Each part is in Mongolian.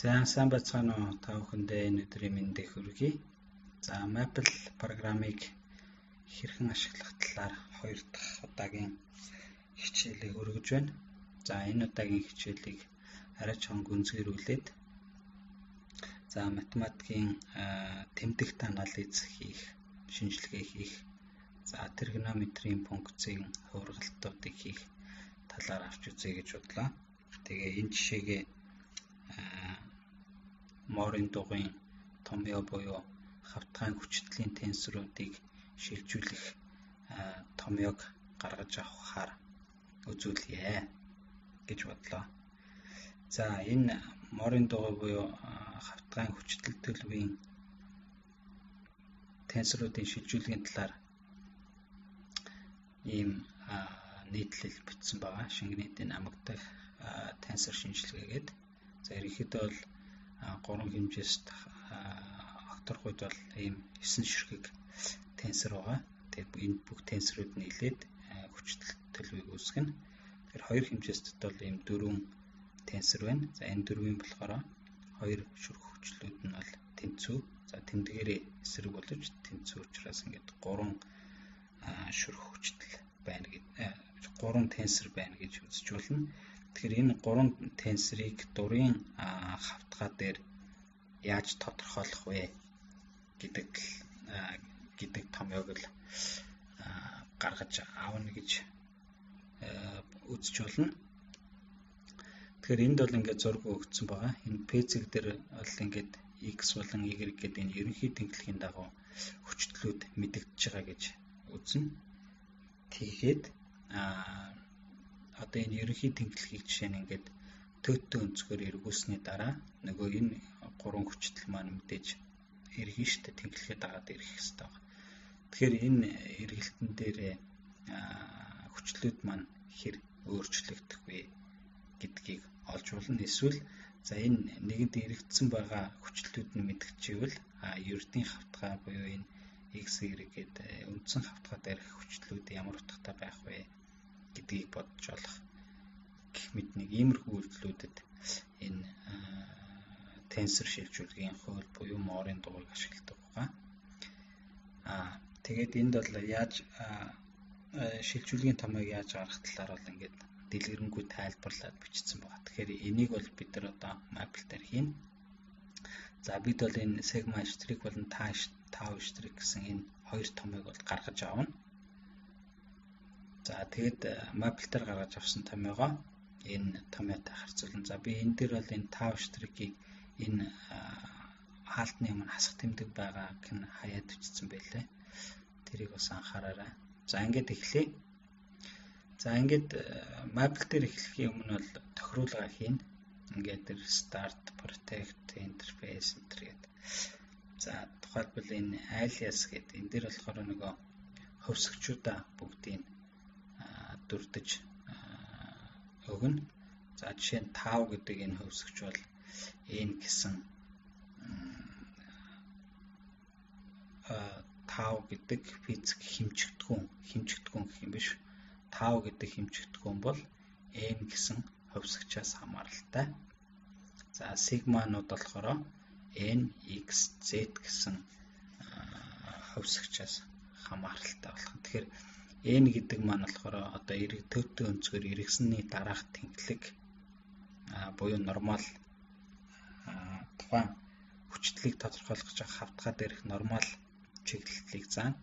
За сайн байцгаана уу, та бүхэндээ энэ өдрийн мэндийг хүргэе. За Maple программыг хэрхэн ашиглах талаар хоёр дахь удаагийн хичээлийг өргөж байна. За энэ удаагийн хичээлийг арай жоохон гүнзгийрүүлээд за математикийн тэмдэгт анализ хийх, шинжилгээ хийх, за тригонометрийн функцийн хувиргалтуудыг хийх талаар авч үзье гэж бодлоо. Тэгээ энэ жишээгээ Морын дугуйн томьёо буюу хавтгайн хүчтэлийн тензоруудыг шилжүүлэх томьёог гаргаж авахаар үзүүлье гэж бодлоо. За энэ Морын дугуй буюу хавтгайн хүчтэл төлөвийн тензоруудын шилжүүлгийн талаар ийм нийтлэл бичсэн байгаа. Шингэнийдийн намаг дахь тензор шинжилгээгээд за ерөнхийдөө бол гурван хэмжээст огторхуйд бол ийм 9 ширхэг тензор байгаа. Тэгээд энэ бүх тензорууд нийлээд хүчтэл төлөвийг үүсгэнэ. Тэгэхээр хоёр хэмжээст бол ийм дөрвөн тензор байна. За энэ дөрвийн болохоор хоёр ширхэг хүчлүүд нь бол тэнцүү. За тэмдгээрээ эсрэг боловч тэнцүү учраас ингээд гурван ширхэг хүчтэл байна гэж гурван тензор байна гэж үзэж болно. Тэгэхээр энэ гурван тензорыг дурын хавтгай дээр яаж тодорхойлох вэ гэдэг томьёог л гаргаж авна гэж үзэж болно. Тэгэхээр энд бол ингээд зураг өгсөн байгаа. Энэ P-зэг дээр бол ингээд X болон Y гэдэг энэ ерөнхий тэнхлэгийн дагуу хүчтлүүд мэдэгдэж байгаа гэж үзнэ. Тэгээд одоо энэ ерөнхий тэнхлэгийг жишээ нь ингээд төөтөө өнцгөр эргүүлсэний дараа нөгөө энэ гурван хүчтэл маань мэдээж эргэн штэ тэнхлэгээ дагаад ирэх хэрэгтэй байна. Тэгэхээр энэ эргэлтэн дээр хүчлүүд маань хэр өөрчлөгдөх вэ гэдгийг олж болно. Эсвэл за энэ нэгэнд эргэцсэн байгаа хүчлүүд нь мэдгчээвэл ердийн хавтгай буюу энэ X, Y гэдэг үндсэн хавтгай дээрх хүчлүүд ямар утгатай байх вэ гэдгийг бодож олох гэх мэт нэг иймэрхүү үйлдэлүүдэд энэ тензор шилжүүлгийн хууль буюу Морын дугуйг ашигладаг байгаа. Тэгээд энд бол яаж шилжүүлгийн томьёог яаж гаргах талаар бол ингээд дэлгэрэнгүй тайлбарлаад бичсэн байгаа. Тэгэхээр энийг бол бид нар одоо Maple дээр хийнэ. За бид бол энэ sigma штрих болон tau штрих гэсэн энэ хоёр томьёог бол гаргаж авна. За тэгэд Maple дээр гаргаж авсан томьёогоо энэ томьёотой харьцуулна. За би энэ дээр бол энэ tau штрихийг энэ хаалтны өмнө хасах тэмдэг байгааг нь хаяад бичсэн байлээ. Тэрийг бас анхаараарай. За ингээд эхлэе. За ингээд Maple дээр эхлэхийн өмнө бол тохируулга хийнэ. Ингээд тэр start, protect, interface энэ гэдэг. За тухайлбал энэ alias гэдэг энэ дээр болохоор нөгөө хувьсагчудаа бүгдийг дүрдэж өгнө. За жишээ нь tau гэдэг энэ хувьсагч бол n гэсэн tau гэдэг физик хэмжигдэхүүн гэх юм биш. Tau гэдэг хэмжигдэхүүн бол n гэсэн хувьсагчаас хамааралтай. За сигманууд болохоор n, x, z гэсэн хувьсагчаас хамааралтай болох. Тэгэхээр n гэдэг маань болохоор одоо эрэг төөтөө өнцгөр эргэсний дараах тэнхлэг буюу нормал тухайн хүчтлийг тодорхойлох гэж байгаа хавтгай дээрх нормал чиглэлийг заана.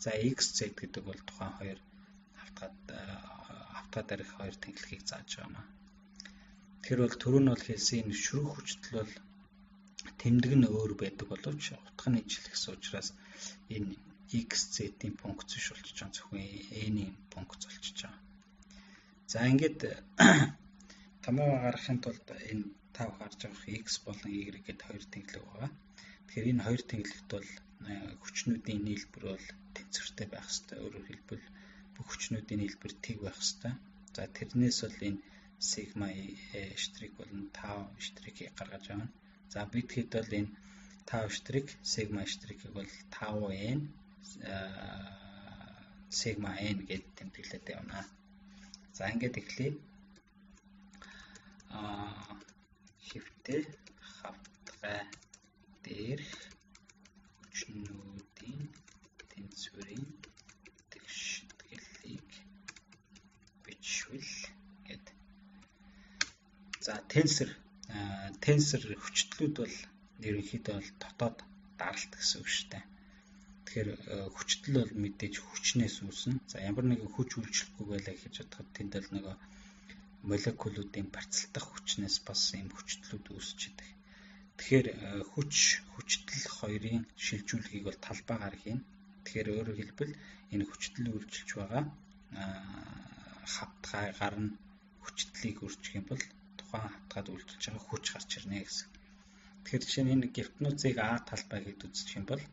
За x, z гэдэг бол тухайн хоёр хавтгай дээрх хоёр тэнхлэгийг зааж байгаа юм аа. Тэгэхээр бол түрүү нь бол хэлсэн энэ шүрэг хүчтэл бол тэмдэг нь өөр байдаг боловч утга нь ижилхэн учраас энэ x, z-ийн функц биш болчихж байгаа. Зөвхөн n-ийн функц болчихж байгаа. За ингээд томьёо гаргахын тулд энэ тав харж байгаа x болон y гэдэг хоёр тэнхлэг байгаа. Тэгэхээр энэ хоёр тэнхлэгт бол хүчнүүдийн нийлбэр бол тэнцвэртэй байх ёстой. Өөрөөр хэлбэл бүх хүчнүүдийн нийлбэр тэг байх ёстой. За тэрнээс бол энэ сигма штрих болон тау штрихийг гаргаж авна. За бид хэд бол энэ тау штрих, сигма штрихийг бол тау n сигма n гэж тэмдэглээд явна. За ингээд эхлэе. Хэвтэй хавтгай За, тенсор хүчтлүүд бол ерөнхийдөө бол дотоод даралт гэсэн үг шүү дээ. Тэгэхээр хүчтэл бол мэдээж хүчнээс үүснэ. За, ямар нэгэн хүч үйлчлэхгүй байлаа гэж бодоход тэнд бол нөгөө молекулуудын барьцалдах хүчнээс бас ийм хүчтлүүд үүсч идэг. Тэгэхээр хүч, хүчтэл хоёрын шилжүүлгийг бол талбайгаар хийнэ. Тэгэхээр өөрөөр хэлбэл энэ хүчтэл үйлчилж байгаа хавтгайгаар нь хүчтлийг өрчих юм бол тухайн хавтгайд үйлчилж байгаа хүч гарч ирнэ гэсэн. Тэгэхээр жишээ нь энэ гептнуцыг А талбай гэд үзчих юм бол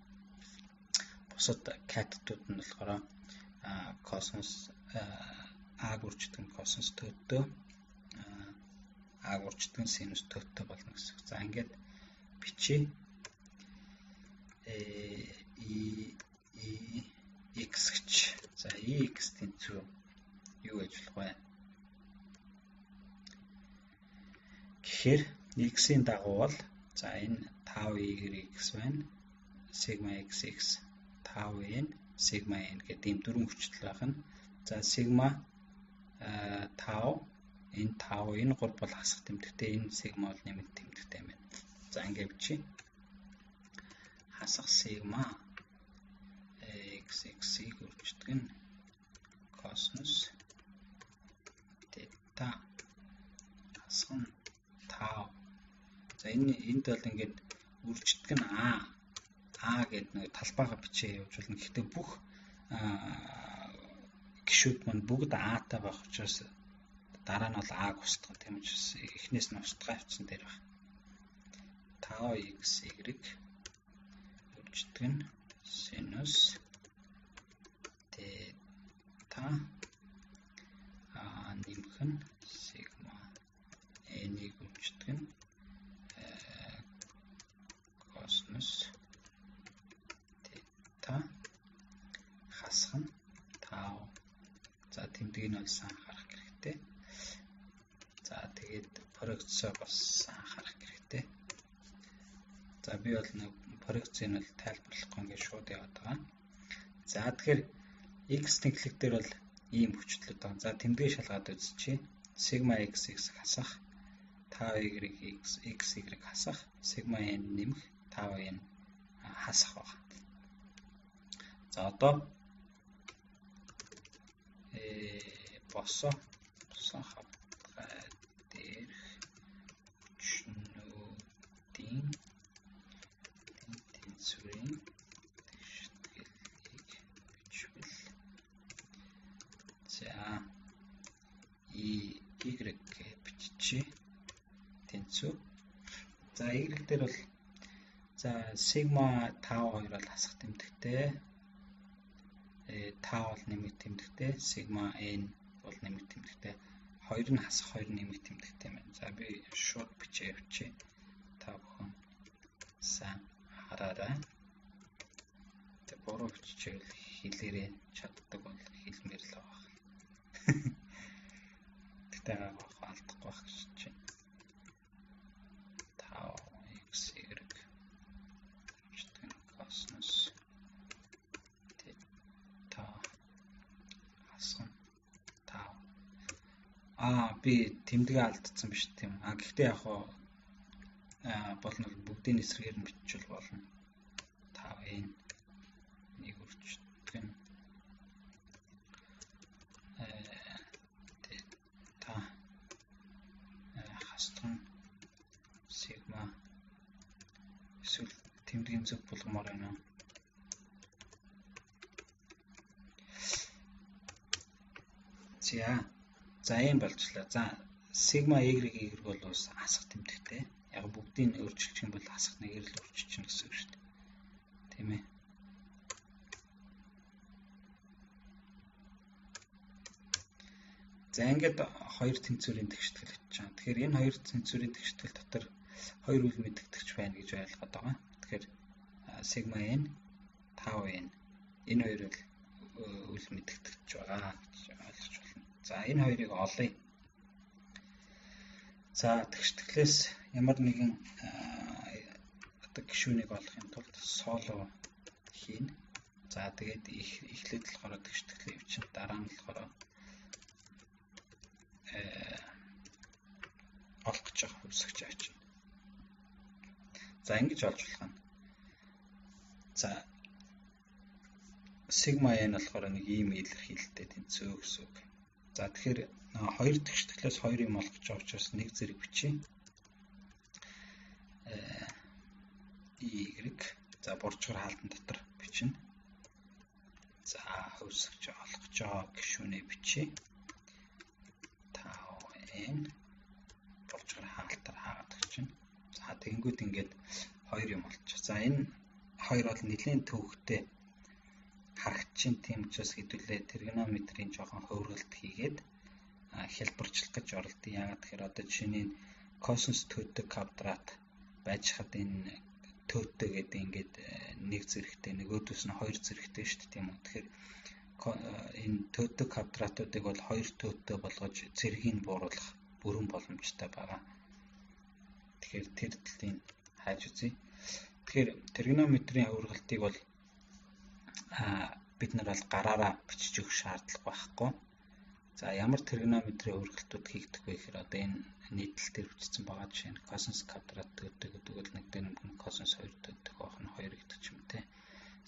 бусад катетууд нь болохоор косинус А-г үрждэг нь косинус төөтөө, А-г үрждэг нь синус төөтөө болно гэсэн. За, ингээд бичээ. E x гэж. За, e x тэнцүү юу гэж болох вэ? Гэхээр x-ийн дагуу бол за энэ tau y x байна. Sigma x x tau n sigma n гэдэг ийм дөрвөн хүчтэл байх нь. За, sigma tau энэ tau энэ гур бол хасах тэмдэгтэй, энэ sigma бол нэмэлт тэмдэгтэй юм байна. За, ингэ бичье. Хасах sigma x x-ийг үрждэг нь косинус тета хасах нь тау. За, энэ энд бол ингээд үрждэг нь а гэдэг нэг талбайгаа бичээ явж болно. Гэхдээ бүх гишүүд маань бүгд а-тай байх учраас дараа нь бол а-г устгах. Тийм учраас эхнээс нь устгаа явцсан дээр байна. Tau x y үрждэг нь синус тета а нэмэх нь сигма n-ийг үрждэг нь косинус тета хасах нь тау. За, тэмдгийг нь бол сан анхаарах хэрэгтэй. За, тэгээд проекцоо бас анхаарах хэрэгтэй. За, би бол нэг проекцийг нь бол тайлбарлахгүй ингээд шууд яваад байгаа. За, тэгэхээр x тэнхлэг дээр бол ийм хүчлүүд байгаа. За, тэмдгийг шалгаад үзчихье. Sigma x x хасах tau y x x y хасах sigma n нэмэх tau n хасах байна. За, одоо босоо хавтгай дээрх хүчнүүдийн тэнцвэрийн тэгшитгэлийг бичвэл за e y биччихье. Тэнцүү. За, y дээр бол за сигма тау хоёр бол хасах тэмдэгтэй. Тау бол нэмэх тэмдэгтэй, сигма n бол нэмэх тэмдэгтэй. Хоёр нь хасах, хоёр нэмэх тэмдэгтэй байна. За, би шууд бичээ явчихъя. Та бүхэн сайн хараарай. Тэг буруу биччихвэл хэлээрээ, чаддаг бол хэлмээр л байгаа. Гэтэ алдахгүй байх гэж чинь. Tau x y косинус тета хасах тау. Аа, би тэмдэгэ алдсан биш тийм. А гэхдээ яг хоо болно, бүгдийн эсрэгээр нь бичвэл болно. Тау n нэг үрждэг нь тета хасах нь сигма эсвэл тэмдгийн зөв болгомоор байна. За, за ийм болчлаа. За, сигма y y бол бас хасах тэмдэгтэй. Яг бүгдийг өөрчилчих юм бол хасах нэгээр л өөрчилчихнэ гэсэн үг шүү дээ. Тийм ээ. За, ингээд хоёр тэнцвэрийн тэгштгэл гэж байгаа. Тэгэхээр энэ хоёр тэнцвэрийн тэгштгэл дотор хоёр үйл мэдэгдэгч байна гэж ойлгоод байгаа. Тэгэхээр сигма n, тау n энэ хоёр бол үйл мэдэгдэгч байгаа гэж ойлгож байна. За, энэ хоёрыг олъё. За, тэгштгэлээс ямар нэгэн одоо гишүүнийг олохын тулд соло хийнэ. За, тэгээд эхлээд болохоор тэгштгэлээ явуулчих. Дараа нь болохоор Олох гэж байгаа хувьсагч ач. За ингэж олж болох нь. За сигма n болохоор нэг ийм илэрхийлэлтэй тэнцүү гэсэн үг. За тэгэхээр хоёр тэгштэглээс хоёр юм олох гэж байгаа учраас нэг зэрэг бичье. Y за буржгаар хаалтан дотор бичнэ. За хувьсагч олох гэж байгаа гишүүнээ бичье. Тау n буржгаар хаалтаар хаагаад өгчнө. За тэгэнгүүт ингээд хоёр юм болчих. За энэ хоёр бол нэлээн төвөгтэй харагдчихээн, тийм учраас хэдүүлээ тригонометрийн жоохон хувиргалт хийгээд хялбарчлах гэж оролдъё. Яагаад тэгэхээр одоо жишээ нь косинус төөтэй квадрат байж хад энэ төөтэй гэдэг ингээд нэг зэрэгтэй, нөгөөдөөс нь хоёр зэрэгтэй шүү дээ, тийм үү. Тэгэхээр энэ төөтэй квадратуудыг бол хоёр төөтэй болгож зэргийг бууруулах бүрэн боломжтой байгаа. Тэгэхээр тэр талыг хайж үзье. Тэгэхээр тригонометрийн хувиргалтыг бол бид нар бол гараараа бичиж өгөх шаардлага байхгүй. За ямар тригонометрийн хувиргалтууд хийгдэх вэ гэхээр одоо энэ нийтлэл дээр бичсэн байгаа жишээ нь косинус квадрат төөтэй гэдэг бол нэг дээр нэмэх нь косинус 2 төөтэй байх нь 2 гэдэг ч юм те.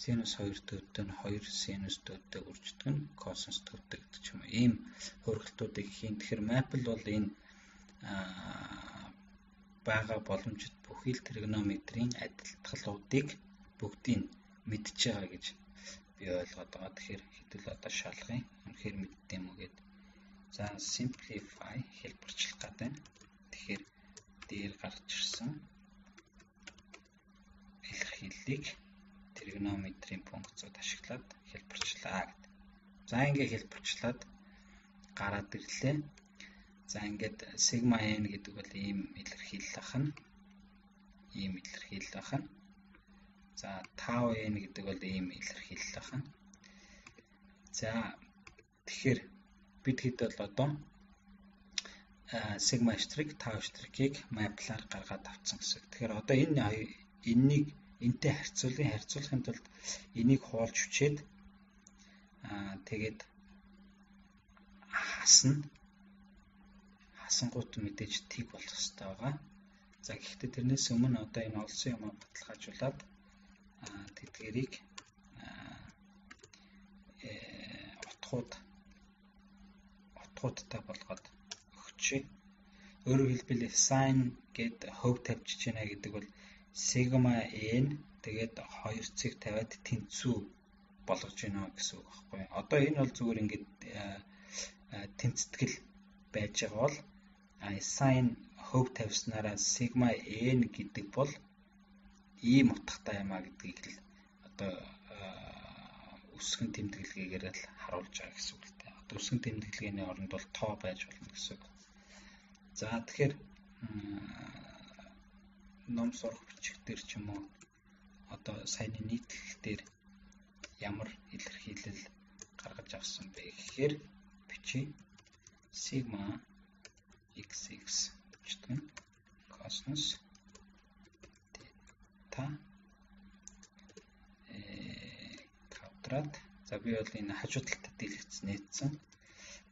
Синус 2 төөтэй нь 2 синус төөтэй үрждэг нь косинус төөтэй гэдэг ч юм уу. Ийм хувиргалтуудыг хийн. Тэгэхээр Maple бол энэ байгаа боломжит бүхий л тригонометрийн адилтгалуудыг бүгдийг мэдж байгаа гэж би ойлгоод байгаа. Тэгэхээр хэдүүл одоо шалгая. Үнэхээр мэддэг юм уу гэд. За simplify хэлбэрчлэх гэдэг байна. Тэгэхээр дээр гарч ирсэн илэрхийллийг тригонометрийн функцууд ашиглаад хэлбэрчлээ гэдэг. За ингээ хэлбэрчлээд гараад ирлээ. За ингээд сигма n гэдэг бол ийм илэрхийлэл ахна. Ийм илэрхийлэл ахна. За тау n гэдэг бол ийм илэрхийлэл ахна. За тэгэхээр бид хэд бол одоо сигма штрих тау штрихийг маплаар гаргаад авцсан гэсэн. Тэгэхээр одоо энэ энэнийг энтэй харьцуулъя. Харьцуулахын тулд энийг хуулж хүчээд тэгээд хасна. Хасангууд мэдээж тэг болох хэрэгтэй байгаа. За гэхдээ тэрнээс өмнө одоо энэ олсон юмаа баталгаажуулаад тэдгэрийг утгуудтай болгоод өгчээ. Өөрөөр хэлбэл sin гэд хөв тавьчих гинэ гэдэг бол сигма n тэгээд хоёр цэг тавиад тэнцүү болгож гинэ гэсэн үг байхгүй. Одоо энэ бол зүгээр ингээд тэнцэтгэл байж байгаа бол sin хөв тавьснараа сигма n гэдэг бол ийм утгатай юм а гэдгийг л одоо өсгөн тэмдэглэгээгээр л харуулж байгаа гэсэн үг л дээ. Одоо өсгөн тэмдэглэгээний оронд бол тоо байж болно гэсэн үг. За тэгэхээр ном сурах бичиг дээр ч юм уу одоо саяны нийтлэл дээр ямар илэрхийлэл гаргаж авсан бэ гэхээр бичиж сигма xx гэдэг нь косинус тета квадрат. За би бол энэ хажуу талд дэлгэц нээсэн.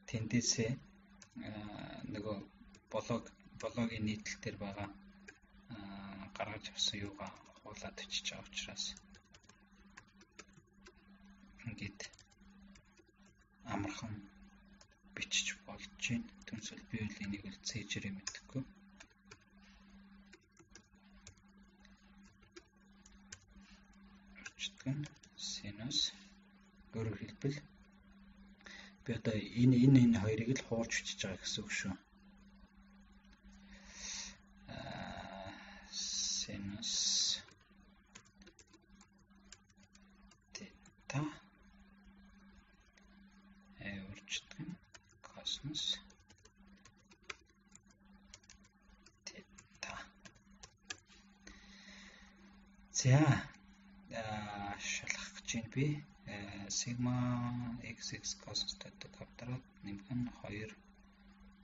Тэндээсээ нөгөө блогийн нийтлэл дээр байгаа гаргаж авсан юугаа хуулаад бичиж байгаа учраас ингээд амархан бичиж болж байна. Түүнээс би бол энийг бол цээжээрээ мэдэхгүй. Өчтгөн синус өөрөөр хэлбэл би одоо энэ хоёрыг л хуулж бичиж байгаа гэсэн үг шүү. Синус тета үрждэг косинус тета. За шалгах гэж байна би. Сигма xx косинус тета квадрат нэмэх нь 2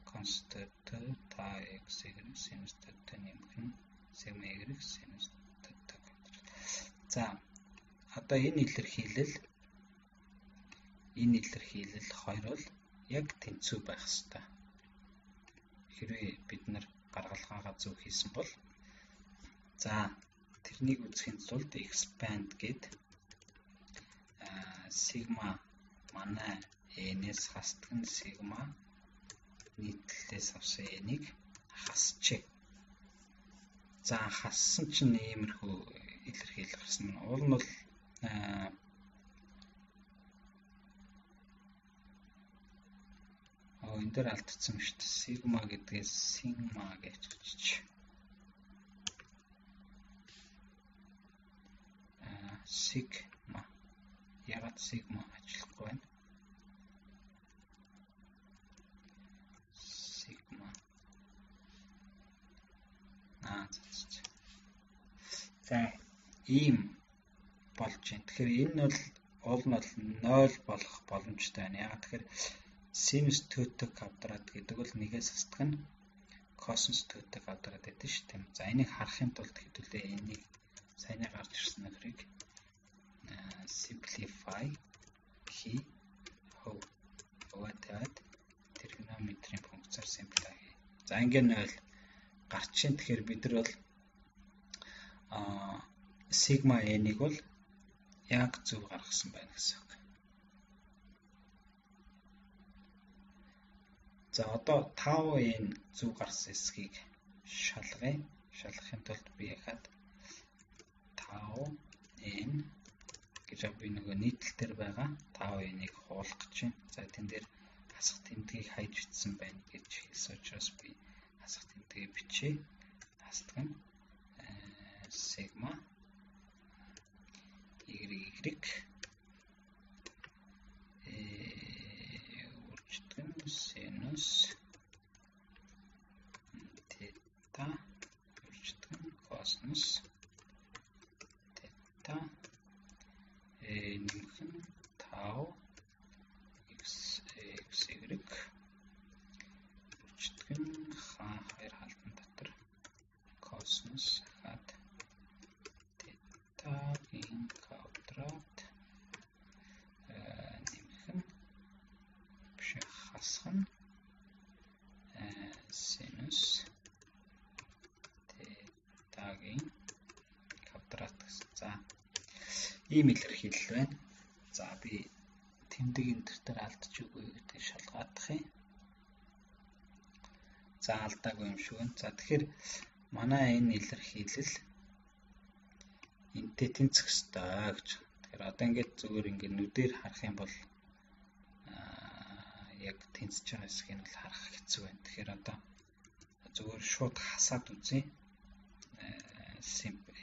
косинус тета та x y синус тета нэмэх нь сигма y синус тета квадрат. За одоо энэ илэрхийлэл хоёр бол яг тэнцүү байх ёстой. Хэрвээ бид нар гаргалгаа зөв хийсэн бол за тэрнийг үзэхийн тулд expand гээд сигма манай n-ээс хасдаг нь сигма нийтлэлээс авсан n-ийг хасчээ. За хассан чинь иймэрхүү илэрхийлэл гарсан. Уул нь бол энэ дээр алдсан шүү дээ. Сигма гэдгээс сигма гэж бичиж. Сигма. Ягаад сигма ажиллахгүй байна? Сигма. За ийм болж байна. Тэгэхээр энэ бол уул нь бол 0 болох боломжтой байна. Ягаад тэгэхээр синус тета квадрат гэдэг бол нэгээс хасдаг нь косинус тета квадрат гэдэг шүү дээ. За энийг харахын тулд хэдүүлээ энийг саяны гарч ирсэн нөхрийг simplify хий хуваа тавиад тригонометрийн функцаар simplify хий. За ингээд 0 гарч чинь. Тэгэхээр бид нар бол сигма n-ийг бол яг зөв гаргасан байна гэсэн үг. За одоо тау n зөв гарсан эсхийг шалгая. Шалгахын тулд би яхад тау n гэж би нөгөө нийтлэл дээр байгаа тау n-ийг хуулах гэж байна. За тэн дээр хасах тэмдгийг хайж бичсэн байна гэж хэлсэн учраас би хасах тэмдгийг бичье. Хасдаг нь сигма y үрждэг нь синус тета үрждэг нь косинус тета нэмэх нь тау x x y үрждэг нь ха хоёр хаалтан дотор косинус хаад тетагийн квадрат нэмэх нь биш хасах нь синус тетагийн квадрат гэсэн. За ийм илэрхийлэл байна. За би тэмдэг энэ төр алдчихгүй гэдгийг шалгаадах юм. За алдаагүй юм шиг байна. За тэгэхээр манай энэ илэрхийлэл энтэй тэнцэх ёстой гэж. Тэгэхээр одоо ингээд зүгээр ингээд нүдээр харах юм бол яг тэнцэж байгаа хэсгийг нь бол харах хэцүү байна. Тэгэхээр одоо зүгээр шууд хасаад үзье.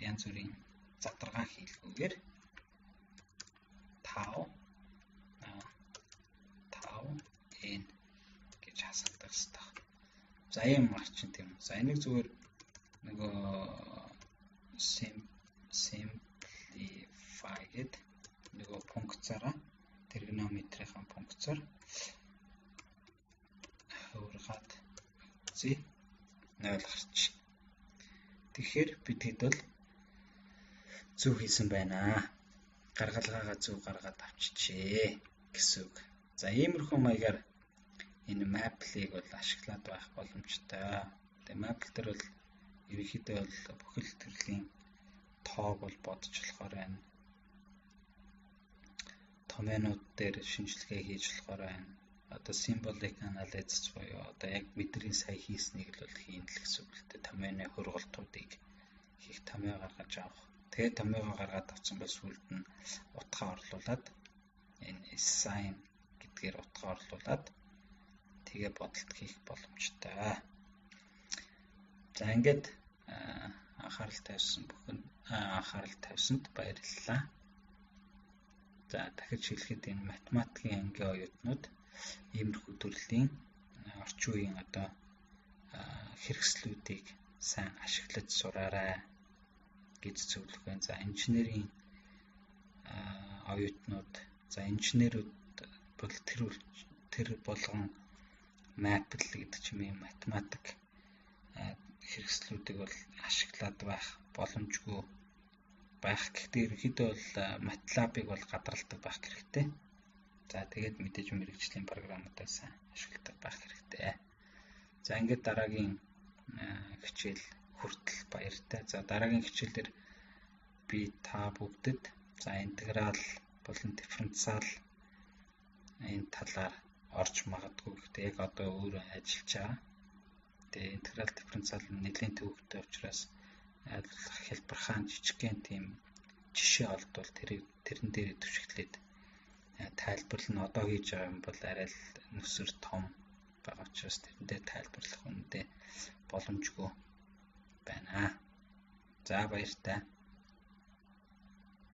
Янз бүрийн задаргаа хийлгүүгээр тау тау n гэж хасагдах ёстой. За ийм гарчин тийм. За энийг зүгээр нөгөө simplify гэдэг нөгөө функцаараа тригонометрийн функцаар хувиргаад үзье. 0 гарч. Тэгэхээр бид хэд бол зөв хийсэн байна. Гаргалгаагаа зөв гаргаад авчижээ гэсэн үг. За иймэрхүү маягаар энэ Maple-ийг бол ашиглаад байх боломжтой. Тэгээ Maple дээр бол ерөнхийдөө бол бүхэл төрлийн тоог бол бодож болохоор байна. Томьёонууд дээр шинжилгээ хийж болохоор байна. Одоо symbolic analysis буюу одоо яг бидний сая хийснийг л бол хийн л гэсэн үг л дээ. Томьёоны хөргөлтүүдийг хийх, томьёо гаргаж авах. Тэгээд томьёогоо гаргаад авсан бол сүүлд нь утгаа орлуулад энэ assign гэдгээр утгаа орлуулад тэгээ бодолт хийх боломжтой. За ингээд анхаарал тавьсан бүхэн анхаарал тавьсанд баярлалаа. За дахиж хэлэхэд энэ математикийн ангийн оюутнууд иймэрхүү төрлийн орчин үеийн одоо хэрэгслүүдийг сайн ашиглаж сураарай гэж зөвлөх байна. За инженерийн оюутнууд, за инженерүүд бол тэр болгон Maple гэдэг ч юм уу математик хэрэгслүүдийг бол ашиглаад байх боломжгүй байх. Гэхдээ ерөнхийдөө бол MATLAB-ыг бол гадралдаг байх хэрэгтэй. За тэгээд мэдээж мэргэжлийн програмуудаа сайн ашигладаг байх хэрэгтэй. За ингээд дараагийн хичээл хүртэл баяртай. За, дараагийн хичээлээр би та бүгдэд за интеграл болон дифференциал энэ талаар орж магадгүй. Гэхдээ яг одоо өөрөө ажиллаж байгаа. Тэгээ интеграл, дифференциал нэлийн төвөгтэй учраас хялбархан жижигхэн тийм жишээ олдвол тэрийг тэрэн дээр төвшигтлээд тайлбарлана. Одоо хийж байгаа юм бол арай л нүсэр том байгаа учраас тэрэн дээр тайлбарлах үнэндээ боломжгүй байна. За, баяртай.